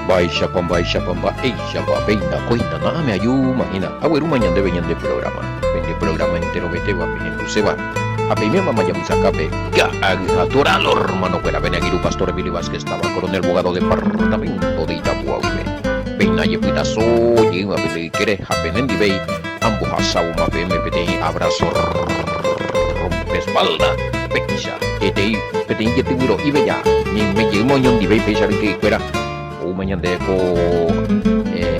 Mba'éichapa, mba'éichapa, mba'éichapa, péina kóina na'ãme ajúma hína, aguerúma ñandéve ñande programa, pende programa enterovetéva pehenduséva, ha peimémama japysakápe ka'aguy ha toralo hermano-kuéra, pene angirũ Pastor Emilio Vázquez táva Coronel Bogado departamento de Itapúa guive. Péina jepytaso jeýma pende ykére ha penendivéi ambohasávoma peẽme peteĩ abrazo rompespalda péicha peteĩ peteĩ jetyvyro'íve ja ñaime jeýma oñondivéi péicha ryke'ykuéra oúma ñande ko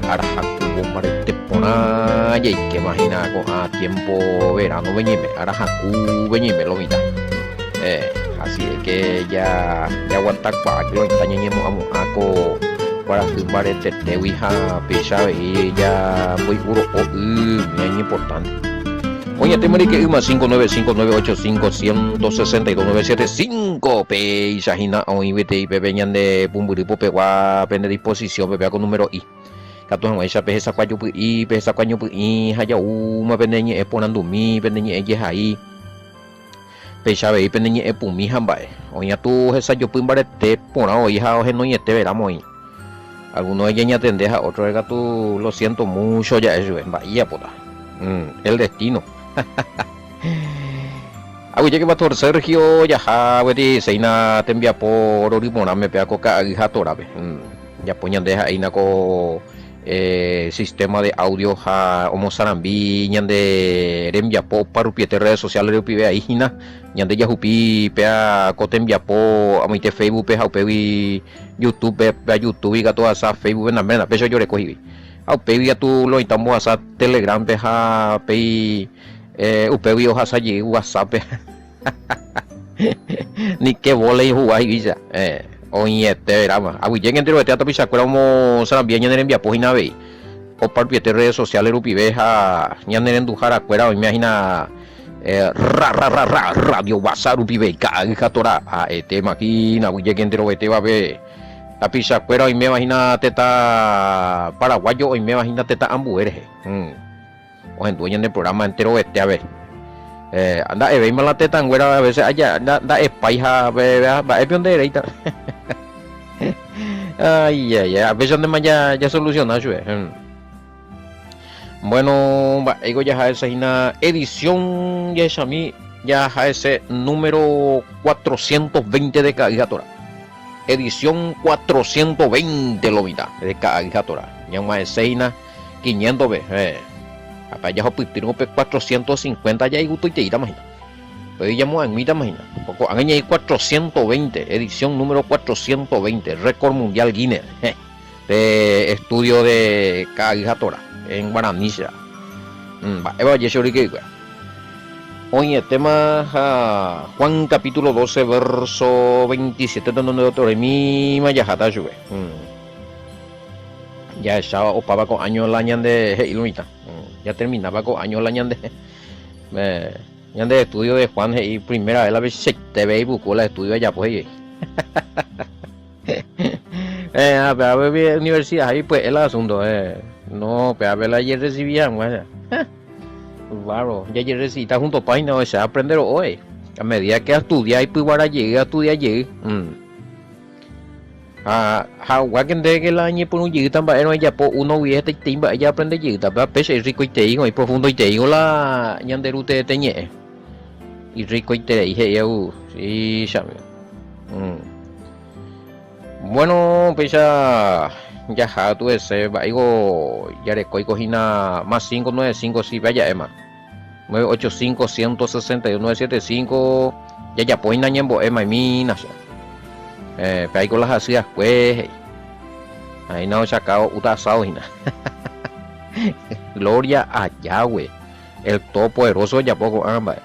arahakuvo mbarete porã jaikéma hína ko'ã tiempo verano-pe ñaime arahakúpe ñaime lo mitã así es que ja jaguatakuaa lo mitã ñañemo'ãmo'ã ko kuarahy mbaretetégui ha péicha avei jamboipuro'o y umíva iñimportánte. Oñetéma ryke'ýma 595985 162 975 péicha hína oĩ gueteri peve ñande pumbyry popegua pende disposición peve ko numero'i. Katu hag̃uáicha pehesakuajopy'i, pehesakuañopy'ĩ ha jaúma pene ñe'ẽ porandumi, pene ñe'ẽ jehai. Péicha avei pene ñe'ẽ pumi ha mba'e. Oĩ atu hesajopy mbarete porã oĩ ha ohenoiete veramo oĩ. Alguno ojeñatende ha otro katu lo siento mucho ja'e chupe. Mba'e ijapóta. El destino. Aguyjéke Pastor Sergio jaha gueteri heseína tembiapo rory porãme péva ko ka'aguy ha torápe. Japo ñande ha'eína ko sistema de audio ha omosarambi ñande rembiapo opa rupiete redes sociales rupive aĩ hína. Ñande jahupi péa ko tembiapo amoite Facebook-pe ha upégui YouTube-pe, péa YouTube-gui katu ohasa Facebook-pe namérna, péicha ojoreko hikuái. Ha upégui katu lo oĩta ombohasa Telegram-pe ha péi upégui ohasa jey WhatsApp-pe. Ni ke vólei ohuga hikuái oĩete veráma. Aguyjéke enterovete tapichakuéra omosarambia ñane rembiapo hína avei. Opa rupiete redes sociales rupive ha ñane renduharakuéra oĩmea hína ra ra ra ra radio WhatsApp rupive ka'aguy ha tora ha'etéma hína aguyjéke enterovetévape tapichakuéra oiméva hína tetã paraguayo oiméva hína tetã ambue rehe. Ohendu ñande programa enterovete ave. Nda'evéima la tetãnguéra a veces aja nda'epái ha mba'épe onde eréita. Ay, ay, ay, a veces ondema ja ja soluciona chupe. Bueno, mba'éiko jaha'ese hína edición jahechami jaha'ese número 420 de Ka'aguy ha Torá. Edición 420 lo mitã de Ka'aguy ha Torá. Ñag̃uahẽse hína Quinientos-pe, héẽ. Ha pe jahupytýrõ pe cuatrocientos cincuenta jaigutoiteítama hína. Upéi jamo'ag̃uítama hína. Ko'ág̃a ñaĩ cuatrocientos veinte, edición número cuatrocientos veinte, récord mundial Guinness, héẽ, pe estudio de ka'aguy ha Torá, en guaraní che. Mba'épa oje che oryke'ykuéra. Oĩetéma ha Juan capítulo doce verso veintisiete tenonde otoremíma jaháta chupe. Jahecháva opáva ko áño la ñande he'i lo mitã. Jatermináva ko áño la ñande ñande estudio de Juan he'i primera vez la vecheiteve ipuku la estudio ajapo he'i. Eh, a pe universidad ahí pues el asunto eh. No, pe a la jerrecibí hag̃ua. Claro, jajerrecibita junto página o sea aprender hoy. A medida que astudia ipyguara jey, astudia jey. Mm. Ha haguáke nde ke la añepyrũ jeýta mba'érõ ejapo uno guive hetaitei mba'e jaaprende jeýta. Péva péicha irrikoiteígõ, iprofundoiteígõ la ñande Ru teete ñe'ẽ. Irrikoiterei he'i au, sí, chami. Mm. Bueno, péicha jaha tu hese mba'éiko jarekóiko hína más 595 sí, péva ja'éma. 985 161 975 jajapo hína ñembo'e maimína che. Eh, pe aiko la hasy akue he'i. Aína ochaka o'úta asado hína. Gloria a Yahweh, el Todopoderoso ojapo ko'ã mba'e.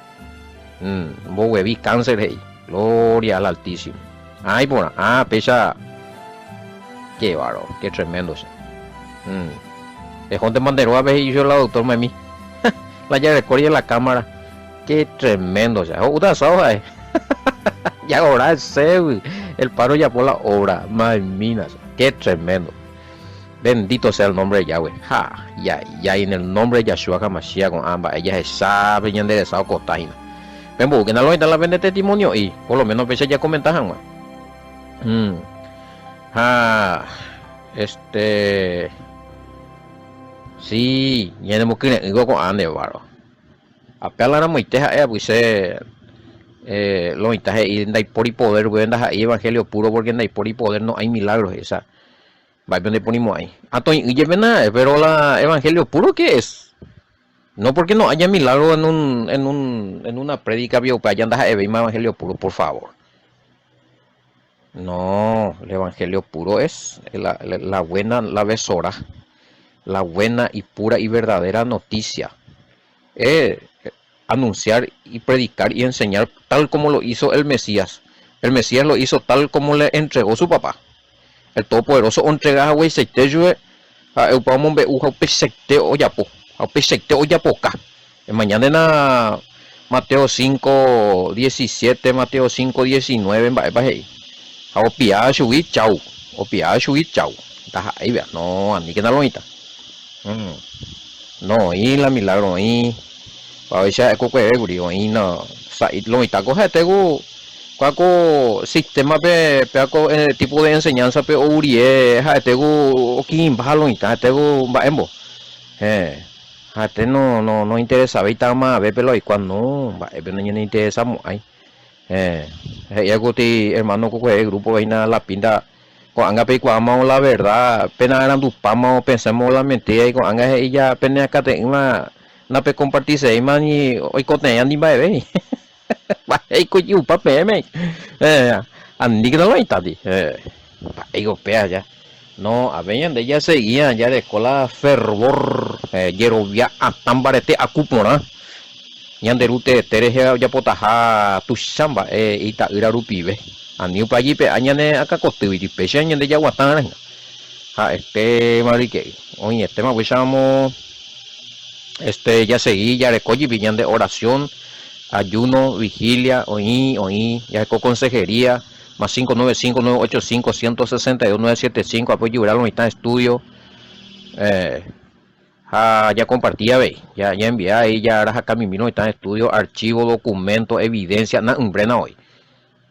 Mm, mboguevi cáncer he'i. Gloria al Altísimo. Ah, iporã. Ah, péicha. Qué bárbaro, qué tremendo che. Mm. Ehónte manderóvape he'i chupe la doctor maimi. La jarekóri la cámara. Qué tremendo che. Ho'úta asado ha'e. Jaora heségui. El paro ojapo la obra. Maimína che. Qué tremendo. Bendito sea el nombre de Yahweh. Ha, ya, ya, en el nombre de Yahshua HaMashiach ko'ã mba'e jahecha pe ñande resa okota hína. Pemboúkena lo oĩta la pende testimonio'i, por lo menos péicha jakomenta hag̃ua. Mm. Ha. Este. Si, ñanemokyre'ỹko ko'ã nde báro. Ape alaramoite ha'e apyse eh, lo mitã he'i ndaipóri poder upépe ndaha'éi evangelio puro porque ndaipóri poder no hay milagro he'i, osea mba'épe ndaiporimo'ãi. Atoĩ'ỹ jepe naha'e pero la evangelio puro que es? No porque no haya milagro en un, en un, en una prédica pio upe aja ndaha'evéima evangelio puro, por favor. No, el evangelio puro es la, la, la buena, la besora, la buena y pura y verdadera noticia. Eh, anunciar y predicar y enseñar tal como lo hizo el Mesías. El Mesías lo hizo tal como le entregó su papá. El Todopoderoso ontrega hagueichaite chupe, ha'e upe omombe'u ha upeichaite ojapo, ha upeichaite ojapoka. Emañántena Mateo 5, 17, Mateo 5, 19 mba'épa he'i. Ha opia chugui chau, opia chugui chau. Ndaha'éi vea, no, aníkena lo oĩta. No oĩ la milagro oĩ, upéicha ha'e kokueve kuri oĩ no sa'i lo oĩta ko ha'ete ku kua ko sistema pe péa ko tipo de enseñanza pe ou rie ha'ete ku okiĩmba lo oĩta ha'ete ku mba'émbo héẽ ha'ete no no no interesavéita maave pe lo oikuaa no mba'épe nañaneinteresa mo'ãi héẽ he'i kuri hermano kokueve grupo hína la pinta Ko'ág̃a peikuaámavo la verda, penearandupámavo, pesẽmavo la mentíragui, ko'ág̃a he'i ja peneakate'ỹva napekompartisevéima ni oikotevẽva ni mba'eve. Mba'éiko ijy'upa peẽme? Aníkena la oĩtáti. Mba'éiko upéva ja. No, ave ñande jasegíva jareko la fervor, jerovia atã mbarete aku porã. Ñande Ru teete rehe ojapotaha tuicha mba'e ita'ýra rupive. Ani upe ajipe'a ñane akãkotýgui, péicha ñande jaguatãrã hína. Ha'etéma ryke'y. Oĩetéma upéicharamo este jasegi jareko jepi ñande oración, ayuno, vigilia, oĩ, oĩ, jaheko consejería, más 595 985 162 975 apo ijyvyra lo mitã estudio. Eh, Ha jakomparti avei, ñaenvia avei jarahakamimírõ mitã estudio, archivo, documento, evidencia, na'ỹmbréna voi.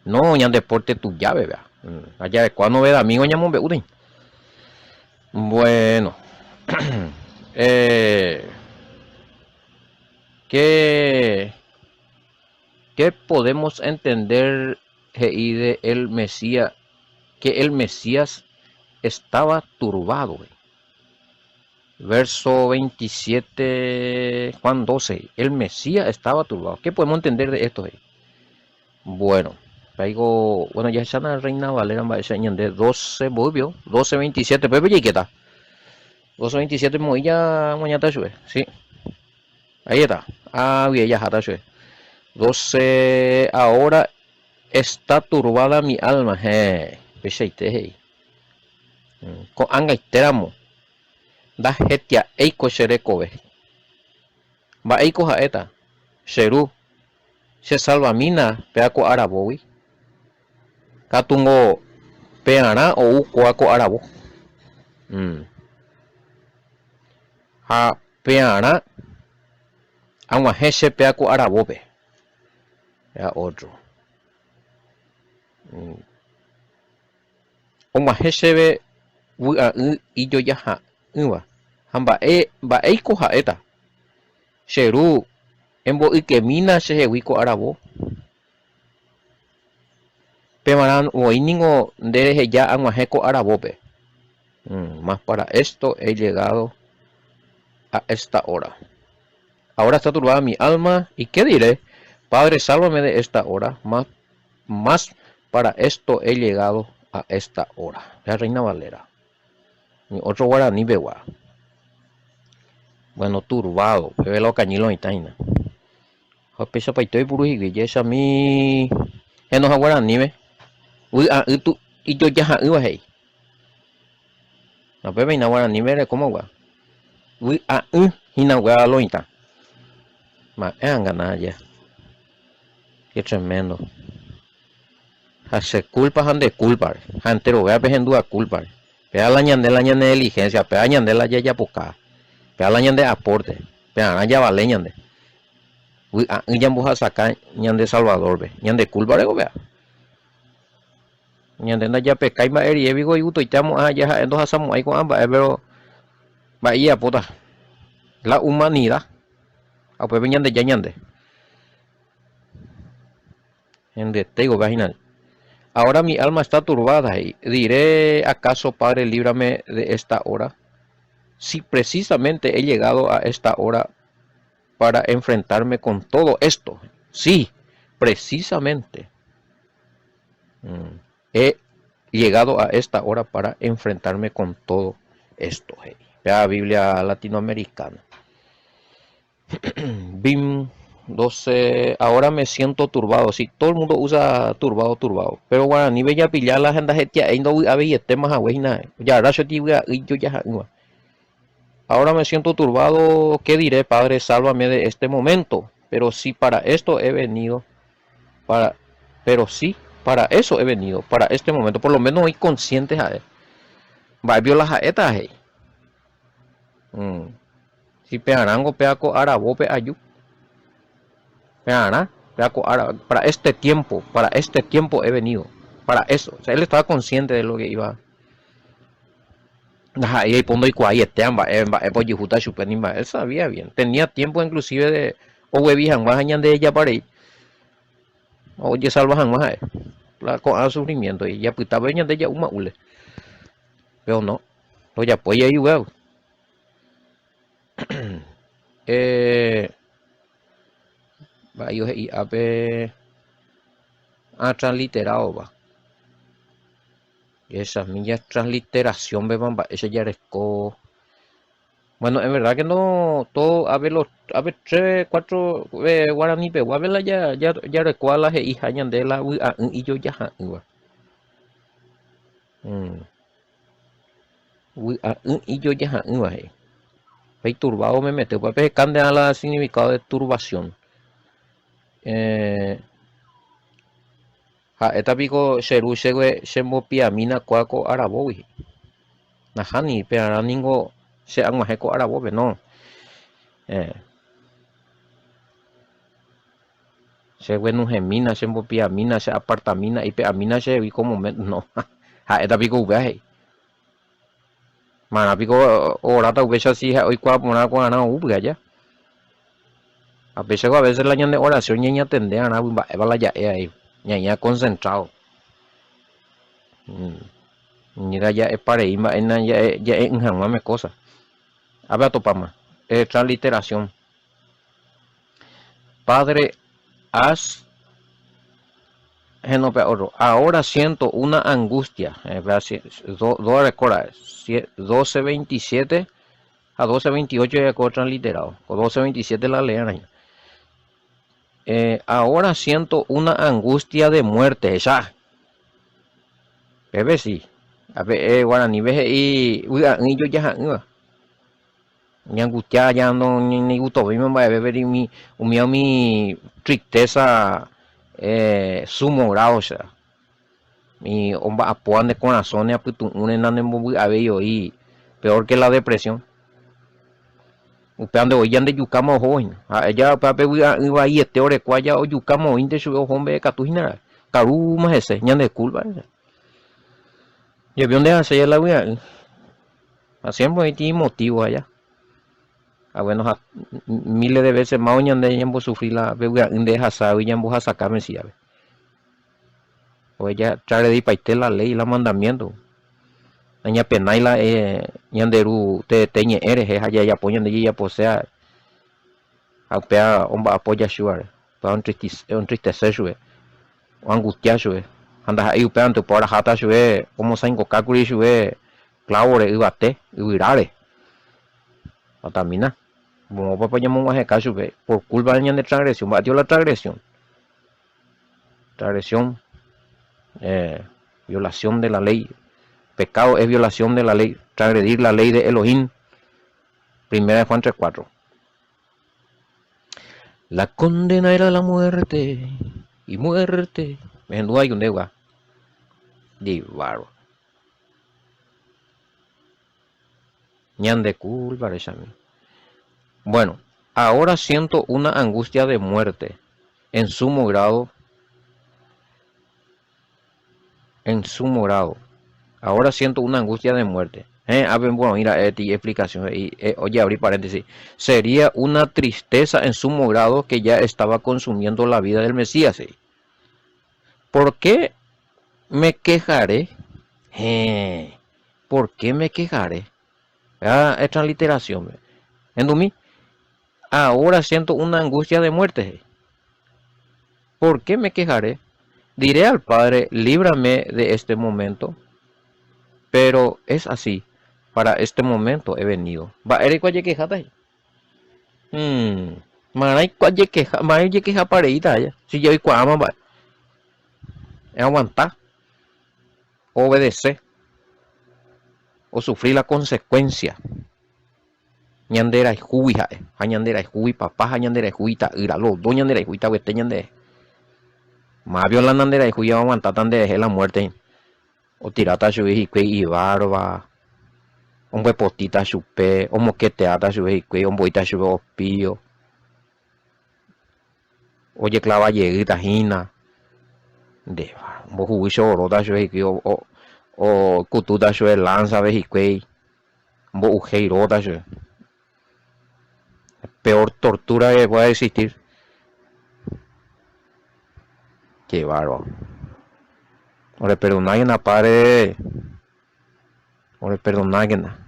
No ñande porte tuja peve. Ha jarekua novedamígo ñamombe'úta. Bueno. Eh, ¿qué, ¿Qué podemos entender he'i de el Mesías, que el Mesías estaba turbado? Verso 27, Juan 12, el Mesías estaba turbado. ¿Qué podemos entender de esto? Bueno, traigo, bueno, ya está la Reina Valera, mba'éicha ñande 12 volvió, 12, 27, pero jaikéta. 12, 27 moĩja mañata chupe, sí. Ahí está. Ah, bien, ya está chupe. 12, ahora está turbada mi alma. Eh, peichaite he'i. Ko'ag̃aitéramo ndahetia'éiko che rekove. Mba'éiko ha'éta, che ru, chesalvamína péa ko aravógui? Katu ngo pearã ou kóa ko aravo. Ha pearã ag̃uahẽ che péa ko aravópe. Péa ótro. Og̃uahẽ chéve vy'a'ỹ ijojaha'ỹva, ha mba'e mba'éiko ha'éta? Che ru, embo'ykemína chehegui ko aravo. Pevarã voi ningo nde reheja ag̃uahẽ ko aravópe. Mas para esto he llegado a esta hora. Ahora está turbada mi alma, y qué diré? Padre, sálvame de esta hora, mas Más para esto he llegado a esta hora. La Reina Valera. Ni otro guaraní pegua. Bueno, turbado. Peve la okañy lo oĩta hína. Ha upeichapaite oipuru hikuái. Jahechami henoha guaraníme. Vy'a'ỹ tu ijojaha'ỹva he'i. Ha upépe hína guaraníme rekómagua. Vy'a'ỹ hína upéva lo oĩta. Mba'e angana aja. Qué tremendo. Ha che culpa ha nde culpare. Ha enterovéva pehendúva culpare. Péva la ñande la ñane diligencia, péva ñande la jajapokáva. Péva la ñande aporte. Pevarã javale ñande. Vy'a'ỹ ñambohasaka ñande Salvador-pe. Ñande culpare ko péva. Ñande ndajapekái mba'e rire piko igustoite amo'ã aja ha'e ndohasamo'ãi ko'ã mba'e péro mba'e ijapóta la humanida ha upépe Ñandeja ñande. Hendyetéiko upéva hína. Ahora mi alma está turbada, he'i, diré acaso Padre líbrame de esta hora? Si precisamente he llegado a esta hora para enfrentarme con todo esto. Sí, precisamente he llegado a esta hora para enfrentarme con todo esto, he'i. Péva Biblia latinoamericana. Bim 12, ahora me siento turbado. Sí, todo el mundo usa turbado, turbado. Pero guaranípe japilla la ndahetia'éi ndovy'aveietéma hague hína. Jara che ojevy'a'ỹi jojaha'ỹva. Ahora me siento turbado, ¿qué diré, Padre? Sálvame de este momento. Pero si para esto he venido, para, pero si para eso he venido, para este momento. Por lo menos oĩ consciente ha'e. Mba'épio la ha'éta he'i. Mm. Si pearãngo péa ko aravópe aju. Pearã, péa ko ára, para este tiempo, para este tiempo he venido, para eso. O sea, él estaba consciente de lo que iba. Ndaha'éi aipo ndoikuaaiete mba'e mba'épa ojehúta chupe ni mba'e. Él sabía bien. Tenía tiempo inclusive de oguevi hag̃ua ha ñandejapa rei. Ojesalva hag̃ua ha'e. La ko'ã sufrimiento japytápe ñande ja'úma úle. Pero no, ndojapói jey upéva. Eh, mba'e he'i ápe ah, transliteráova. Jahechami ja transliteración-pema mba'éicha jareko. Bueno, en verdad que no todo ápe los ápe tres, cuatro guarani peguápe la ja, ja, jarekóva la he'iha ñande la vy'a'ỹ ijojaha'ỹva. Mm. Vy'a'ỹ ijojaha'ỹva he'i. Pe iturbado memete upépe heka nde la significado de turbación. Eh, ha'éta piko che ru che chembopiamína kua ko aravógui. Nahániri, pearã ningo che ag̃uahẽ ko aravópe, no. Eh, Che guenuhẽmína, che mbopiamína, che apartamína, eipe'amína chehegui ko momento. No, ha'éta piko upéva he'i. Marã piko oráta upéicha si ha'e oikuaa porã ko'arã oúpy aja. Ha péicha ko a veces la ñane oración ñañatende arã mba'épa la ja'e ahí, ñaĩa concentrado. Ñira ja'epa rei mba'e ja'e'ỹ hag̃uáme cosa. Ápe atopáma. Transliteración. Padre, haz Ahora siento una angustia. 12.27 a 12.28 ya transliterado. O 12.27 la lean eh, ahora siento una angustia de muerte. Esa. Pépe si. Ape guaranípe he'i vy'a'ỹ ijojaha'ỹva. Ñangutia ja ndoñegustovéima mba'eve péro umi umíva umi tristeza sumo grado-cha. Umi omba'apóva ne korasõ ne apytu'ũre nanembovy'avéi voi peor que la depresión. Upéva nde voi jandejukáma ohóvo hína. Ha'e ja upéva pe vy'a'ỹ vaiete oreko aja ojukáma oĩnte chupe oho mbe'ekatu hína ra'e. Karúma hese, ñande kúlpa. Jepe ondehasẽ la vy'a'ỹ. Ha siempre oĩti imotivo aja. Ha bueno, ha miles de veces más ñande ñambosufri la pe vy'a'ỹ ndehaságui ñambohasaka Mesías-pe. Oheja transgredipaite la ley, la mandamiento. Nañapenái la ñande Ru teete ñe'ẽ rehe ha jajapo ñande jajaposea ha upéva omba'apo Yahshua-re. Upéva ontristece chupe, oangustia chupe. Ha ndaha'éi upévante, upe oraháta chupe omosãingokákuri chupe Klávore, yvate, yvyráre. Atamína, moõpapa ñamog̃uahẽka chupe por kúlpa de ñane transgresión. Mba'e tio la transgresión? Transgresión, eh, violación de la ley. Pecado es violación de la ley, transgredir la ley de Elohim. Primera de Juan 3:4. La condena era la muerte y muerte. Mehendúva ayundégua. Divaro. Ñande kúlpare chami. Bueno, ahora siento una angustia de muerte en sumo grado. En sumo grado. Ahora siento una angustia de muerte. Héẽ, ápe mbo'oĩ ra'e ti explicación he'i, ojeabri paréntesis, Sería una tristeza en sumo grado que ya estaba consumiendo la vida del Mesías, he'i. ¿Por qué me quejaré? Héẽ, ¿por qué me quejaré? Péva es transliteración-pe. Hendumi, Ahora siento una angustia de muerte, he'i. ¿Por qué me quejaré? Diré al Padre, líbrame de este momento. Pero es así, para este momento he venido. Mba'éreiko ajekeháta he'i? Hmm, marãiko ajekeha, mba'e ojekehapa reíta aja, si ja oikuaáma mba'e. Eaguanta, oobedece, osufri la consecuencia. Ñanderayhúgui ha'e, ha ñanderayhúgui papa ha ñanderayhúgui ta'ýra, los dos ñanderayhúi taguete ñanderehe. Mávio la nanderayhúi oaguantáta nderehe la muerte hína. Otiráta chugui hikuái ivárva, ombyepotíta chupe, omoketeáta chupe hikuái, omboíta chupe opío, ojeklava jeýta hína, ndéva, ombohuguy chovoróta chupe hikuái, okutúta chupe lánsape hikuái. Mbo'uhéi róta che. Peor tortura que pueda existir. Qué bárbaro. Oreperdonákena, Padre. Oreperdonákena.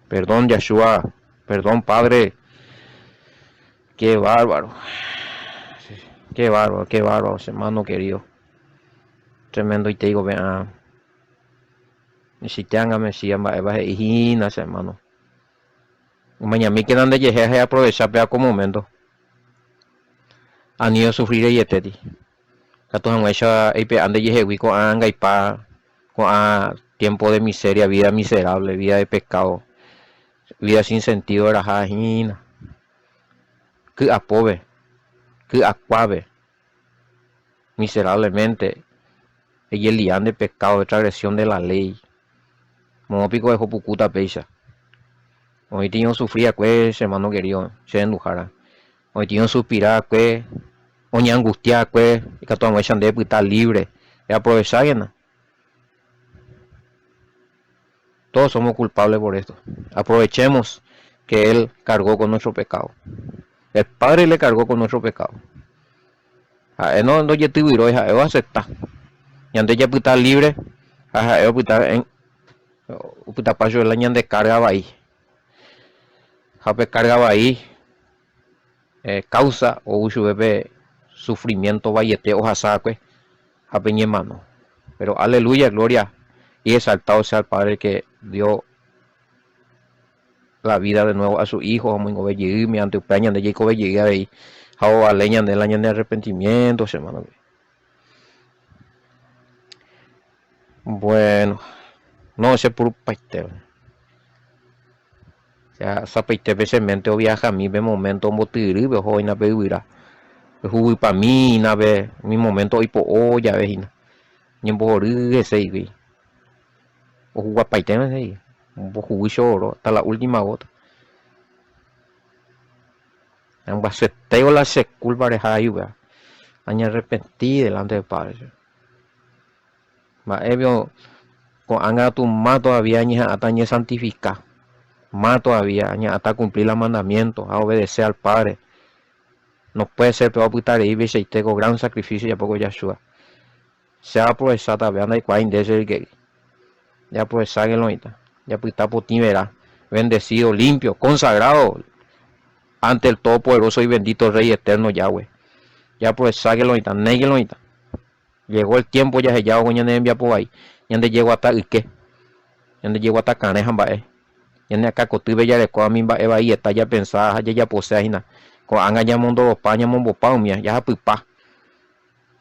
Perdón, Yahshua. Perdón, Padre. Qué bárbaro. Qué bárbaro, qué bárbaro, hermano querido. Tremendo y te digo, vean. Michĩte anga Mesías mba'épa he'i hína che hermano. Omañamíkena ndejehe ha eaprovecha péva ko momento. Ani osufri reietéti. Katu hag̃uáicha eipe'a ndejehegui ko'ã angaipa, ko'ã tiempo de miseria, vida miserable, vida de pecado, vida sin sentido eraha hína. Ky'apópe, ky'akuápe. Miserablemente, ejelia nde pecado de transgresión de la ley. Moõ piko eho pukúta péicha. Oĩtĩ osufri akue che hermano querido, che renduhára. Oĩtĩ osuspira akue, oñeangustia akue, ikatu hag̃uáicha nde epyta libre. Eaprovechákena. Todos somos culpables por esto. Aprovechemos que Él cargó con nuestro pecado. El Padre le cargó con nuestro pecado. Ha'e no ndojetyvyrói, ha'e oacepta. Ñande japyta libre ha ha'e opyta en opytapa chupe la ñande carga vai. Ha pe carga vai eh, causa ou chupe pe sufrimiento vaiete ohasa va'ekue ha pe ñemano. Pero aleluya, gloria y exaltado sea el Padre que dio la vida de nuevo a su Hijo ha omoingove jey mediante upéva ñande jaikove jey avei ha ovale ñande la ñane arrepentimiento, che hermano. Bueno, no che purupaite. Che sapaitépe che mente oviajami pe momento ombotyrýpe oho hína pe yvyra. Pe huguypami hína pe umi momento oipo'o jave hína. Ñembohory hese hikuái. Ohuguapaitéma he'i. Ombohuguy choro hasta la última gota. Ambyasetéivo la che culpa reha ahí upéva. Añarrepenti delante del Padre. Mba'épe ko'ág̃a katu ma todavía añeha'ãta añesantifika, ma todavía añeha'ãta akumpli la mandamiento ha aobedece al Padre. No puede ser péva opyta rei peichaite ko gran sacrificio ojapo ko Yahshua. Che aaprovecha péva ndaikuaái nde che ryke'y. Jaaprovecha que lo oĩta. Japyta potĩ vera, bendecido, limpio, consagrado ante el Todopoderoso y bendito Rey eterno Yahweh. Jaaprovecha que lo oĩta, néi que lo oĩta. Llegó el tiempo jahejávo ko ñane rembiapo vai, ñande jeguata yke, ñande jeguata karẽ ha mba'e. Ñane akã kotýpe jarekóva umi mba'e vaieta japensa ha jajaposéva hína. Ko'ág̃a ñamondoropa, ñamombopa umíva, jahapypa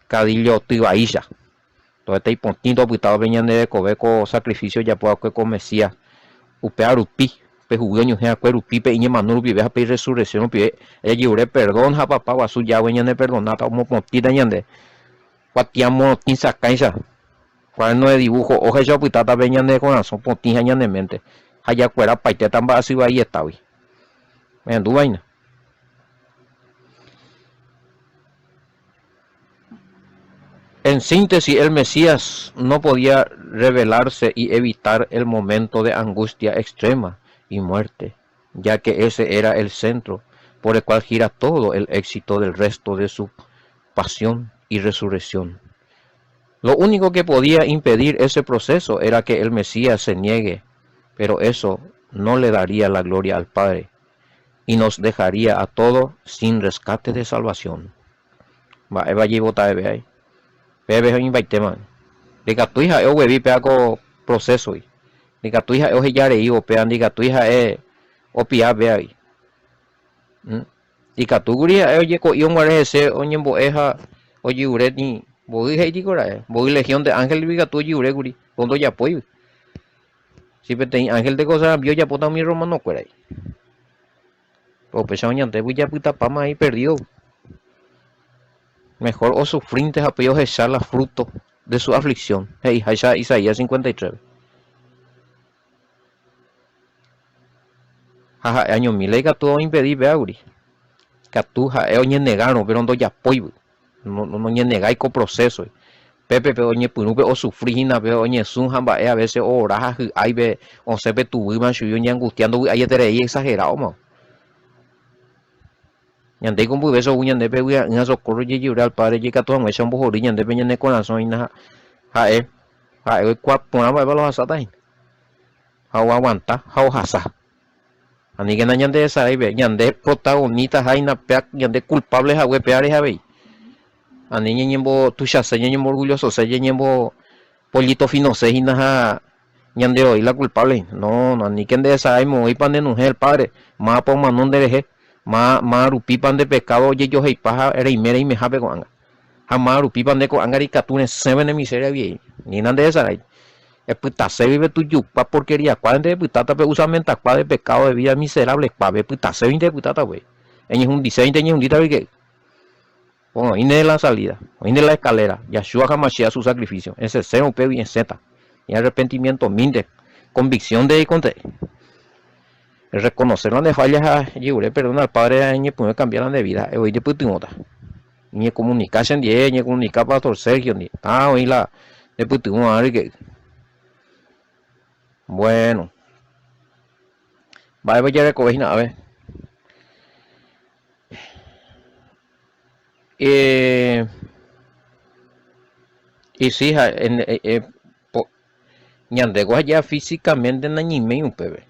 kadillo ty vaícha. Toheta ipotĩ topytávo pe ñande rekove ko sacrificio ojapo va'ekue ko Mesías. Upéva rupi, pe huguy oñohẽ va'ekue rupi, pe iñemano rupive ha pe irresurrección rupive, jajerure perdón ha Papa Guasu Yahweh ñaneperdonáta, omopotĩta ñande kuatia morotĩ sakãicha, cuaderno de dibujo óhaicha opytáta pe ñane korasõ potĩ ha ñane mente, ha jakuera paitéta mba'asy vaietágui. Ohendúvaina. En síntesis, el Mesías no podía rebelarse y evitar el momento de angustia extrema y muerte, ya que ese era el centro por el cual gira todo el éxito del resto de su pasión y resurrección. Lo único que podía impedir ese proceso era que el Mesías se niegue, pero eso no le daría la gloria al Padre y nos dejaría a todos sin rescate de salvación. Mba'épa jaipotave ái? Pépe oĩmbaitéma. Ndikatúi ha'e oguevi péva ko proceso-gui. Ndikatúi ha'e oheja reívo péva, ndikatúi ha'e opia pévagui. Ikatúkuri ha'e ojeko'i oguare hese oñembo'e ha ojyure ni mboy he'ítiko ra'e, mboy legión de ángel-gui ikatu ojyure kuri, ko ndojapóigui. Si peteĩ ángel teko sarambi ojapóta umi romano-kuéragui. Upéicha oñandégui japytapáma ahí perdido. Mejor osufrínte ha upéi ohecha la fruto de su aflicción, he'iháicha Isaías 53-pe. Ha ha'e añomíla ikatu oimpedi péaguri. Katu ha'e oñenegárõ, péro ndojapóigui. Noñenegái ko proceso. Pépe pe oñepyrũ pe osufri hína pe oñesũ ha mba'e a veces oora ha hy'ái pe osẽ pe tuvýma chugui oñeangustia ndovy'aieterei exagerado-ma. Ñande ikumbyve ou ñande pe vy'a'ỹ ha socorro jejure al Padre jekatu hag̃uáicha ombohory ñande pe ñane korasõ hína ha'e ha'e oikuaa porã mba'épa la ohasáta hína. Ha oaguanta ha ohasa. Aníkena ñanderesaraive, ñande protagonista háina péa ñande culpable hague péare avei. Ani ñañembotuichase, ñañemboorgullosose, ñañembopollitofinose hína ha ñande voi la culpable hína. No, no, aníke nderesarái moõipa nenuhẽ el Padre, mávapa omano nderehe, máva rupípa nde pecado ojejoheipa ha reime reimehápe ko'ág̃a. Ha máva rupípa nde ko'ág̃a reikatu resẽve ne miseria guiei. Anína nderesarái. Epytaségui pe tujukua porquería-kuápe epytáta pe usamenta-kua de pecado de vida miserable-kuápe, epytaséguinte epytáta upéi. Eñehundiséguinte eñehundíta oike. Oĩne la salida, oĩne la escalera, Yahshua Hamashiach su sacrificio, esẽsérõ upégui esẽta. Ñarrepentimientomínte, convicción nde eikonte. Erreconocer la nde falla ha ejegure perdón al Padre ha eñepyrũ ecambia la nde vida, ha'e voi ndepytyvõta. Eñecomunica chendie, eñecomunica Pastor Sergio ndie. Ha oĩ la ndepytyvõva ryke'y. Bueno. Mba'épa jarekove hína ápe? Eh, y sí, ha, en, eh, eh, po, ñandéko aja físicamente nañiméi upépe.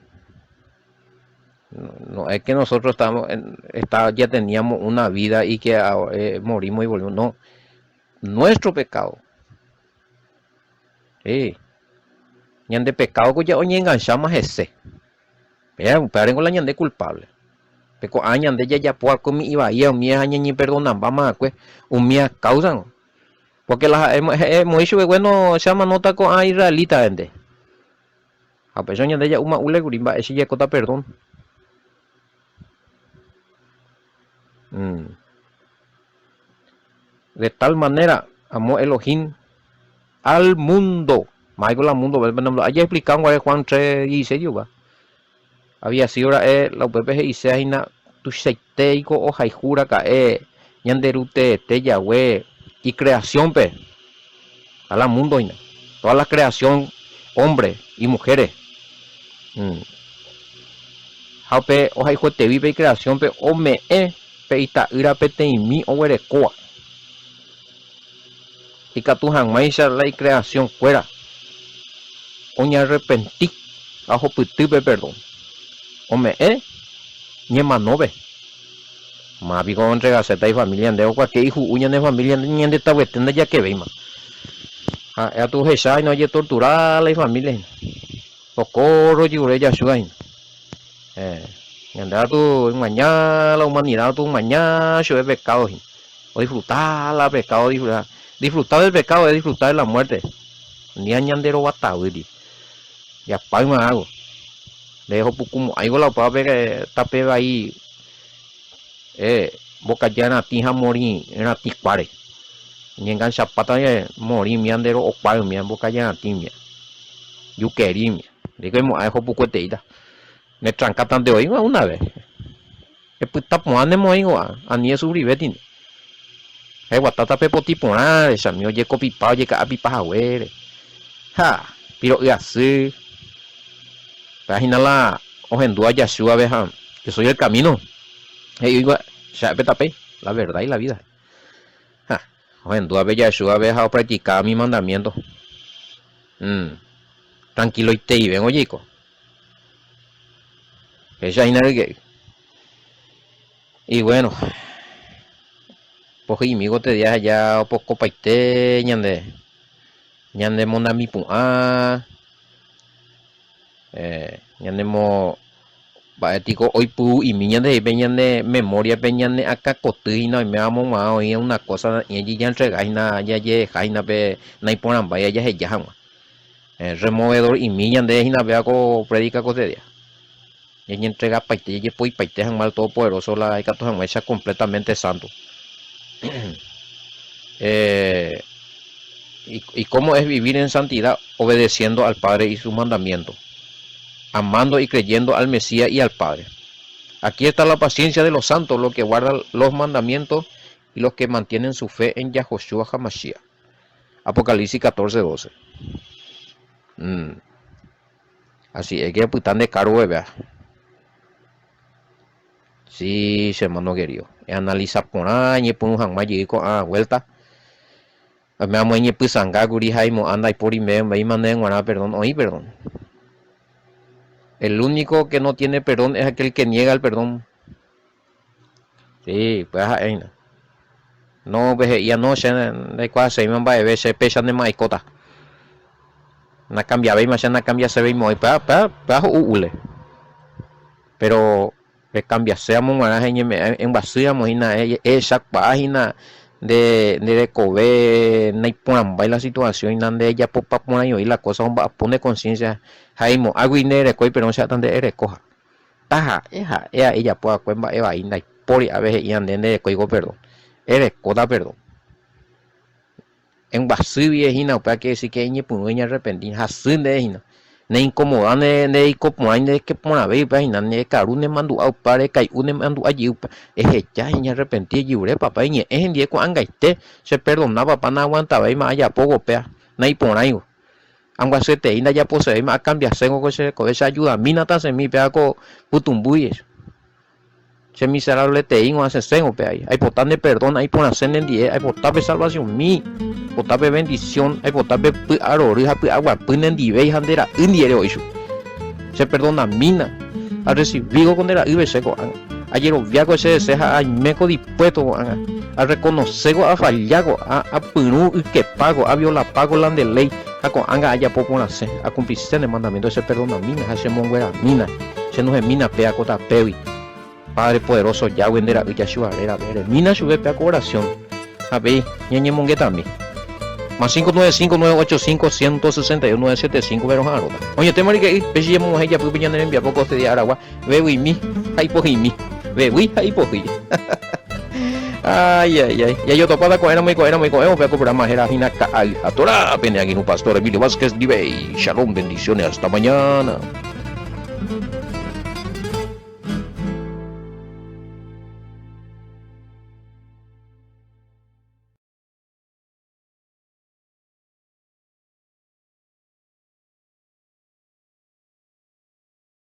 No, no es que nosotros estamos en, está, ya teníamos una vida y que eh, morimos y volvimos. No, nuestro pecado. Sí. Ñande pecado ko ya oñengancháma hese. Péa, upévarengo la ñande culpable. Pe ko'ã ñande jajapo va'ekue umi ivaíva, umíva ha ñañeperdonambáma va'ekue, umíva káusango. Porque la ha'e he'e chupe, bueno, che amanóta ko'ã israelítavente. Ha upéicha ñande ja'úma úle kuri mba'e che jarekóta perdón. Mm. De tal manera amó Elohim al mundo. Máiko la mundo, aja explica guare Juan 3:16 jehová. Había sido ra'e la upépe he'ise hína tuichaitéiko ohayhu raka'e Ñanderuteete Yahweh icreación-pe. A la mundo hína. Toda la creación, hombre y mujeres. Mm. Ha upe ohayhuetevi pe icreación-pe ome'ẽ pe ita'ýra peteĩmi oguerekóva. Ikatu hag̃uáicha la icreación kuéra oñearrepenti ha ohupyty pe perdón. Ome'ẽ ñemanópe. Máva piko oentregaséta ifamilia ndéve okuake ihu'u ñane familia ñande tavyete ndajakevéima. Ha'e atu ohecha hína ojetortura la ifamilia hína. Socorro ojyvure jachúva hína. Eh, ñande atu omaña la humanidad atu omaña chupe pecado hína. Odisfruta la pecado, disfruta, disfruta del pecado es disfrutar de la muerte. Ni a ñande rovatavýri. Japáyma algo. Nde hopukumo'ãigo la opávape tape vai eh, mbokaja ratĩ ha morĩ ratĩ kuáre. Ñenganchapáta morĩ umía nde ro'okuáre umía mbokaja ratĩ umía. Jukeri umía. Ndéiko emo'ã ehopukueteíta. Ne trankátante oĩva una vez. Epyta porã ne moĩ ko'ã, ani esufrive tinte. Eguata tape potĩ porãre, chami ojekopipa ojeka'apipa haguére. Ha, piro'y asy. Péva hína la ohendúva Yahshua-pe ha Yo soy el camino. He'i oĩva che ha'e pe tape, la verdad y la vida. Ha, ohendúva pe Yahshua-pe ha opractikáva mi mandamiento. Tranquiloiteivéngo ojeiko. Péicha hína ryke'y. Y bueno, pohyimi gotedia aja opokopaite ñande ñane monamipu'ã, ñanemo mba'e tiko oipyvu'imi ñande pe ñane memoria-pe ñane akãkoty hína oiméva moguã oĩ una cosa ñañentrega hína jajeheja hína pe naiporãmbái jaheja hag̃ua. Removedor'imi ñande hína péva ko prédica kotedia. Ñañentregapaite, jajepoipaite hag̃ua al Todopoderoso la ikatu hag̃uáicha completamente santo. Eh, y, y cómo es vivir en santidad? Obedeciendo al Padre y sus mandamientos, amando y creyendo al Mesías y al Padre. Aquí está la paciencia de los santos, los que guardan los mandamientos y los que mantienen su fe en Yahoshua HaMashiach. Apocalipsis 14, 12. Mm. Así es que opyta nde cargo vea. Sí, che hermano querido. Eanalisa porã eñepyrũ hag̃ua jey ko'ã vuelta. Oime amo eñepysanga kuri ha aimo'ã ndaipóri mba'éma ndéve g̃uarã perdón. Oĩ perdón. El único que no tiene perdón es aquel que niega el perdón. Sí, upéva ha'e hína. No, pe he'íva, no, che ndaikuaasevéima mba'eve, che péicha ndéma aikóta. Nakambiavéima, che nakambiaseveimo'ãi. Upéva, upéva, upéva ho'u úle. Péro rekambiaséramo g̃uarã ha eñeme'ẽ embyasýramo hína, ehechakuaa hína nde nde rekove naiporãmbái la situasiõ hína, nde ejapopa porãi voi la kósa omba'apo ne konsiénsia ha eimo'ãgui nde rekói péro che ha'éta nde erekoha. Taha'e ha'e ae ejapo va'ekue mba'e vai ndaipóri ave he'i ñande nde rekóiko perdón. Erekóta perdón. Embyasy vie hína upéva quiere decir que eñepyrũ eñearrepenti hasy ndéve hína. Ne incomoda nde ndereiko porãi ndereke porãvéi upéva hína nde karu nemandu'a upéva rekai'u nemandu'a jey upéva. Eheja eñearrepenti ejyvre papa eñe'ẽ hendie ko'ãngaite che perdona papa naaguantavéima ajapóvo upéva naiporãivo. Ambyasyeterei ndajaposevéima akambiaséngo ko che rekove, che ajudamína tasẽmi péva ko pytũmbýi. Che miserableteíngo asẽséngo péva ai. Aipota ne perdón, aiporãse nendie, aipota pe salvacionmi, aipota pe bendición, aipota pe py'arory ha py'aguapy nendivéi ha nde ra'y ndie reoi chupe. Che perdonamína, arrecibíko ko nde ra'ýpe che ko'ág̃a. Ajerovia ko che hese ha aime ko dispuesto ko'ág̃a. Arreconocéko afalláko, apyrũ ykepáko, aviolapáko la nde léi, ha ko'ág̃a ajapo porãse, akumplise ne mandamiento, che perdonamína ha che mongueramína, che nohẽmína péa ko tapégui. Padre poderoso Yahweh nde ra'y Yahshua rérape, eremína chupe péa ko oración, ha avei ñañemongetami. Más 595 985 161 975 pe roha'arõta. Oñetéma rike'y, pe che ñemog̃uahẽ ijapýpe ñane rembiapo ko este día aragua, vevyimi ha ipohýimi. Vevýi ha ipohýi. Ay, ay, ay. Jajotopáta ko'ẽramo iko'ẽramo iko'ẽvo pe ko programa héra hína Ka'ay ha Torá. Pene angirũ Pastor Emilio Vázquez ndivéi. Shalom, bendiciones, hasta mañana.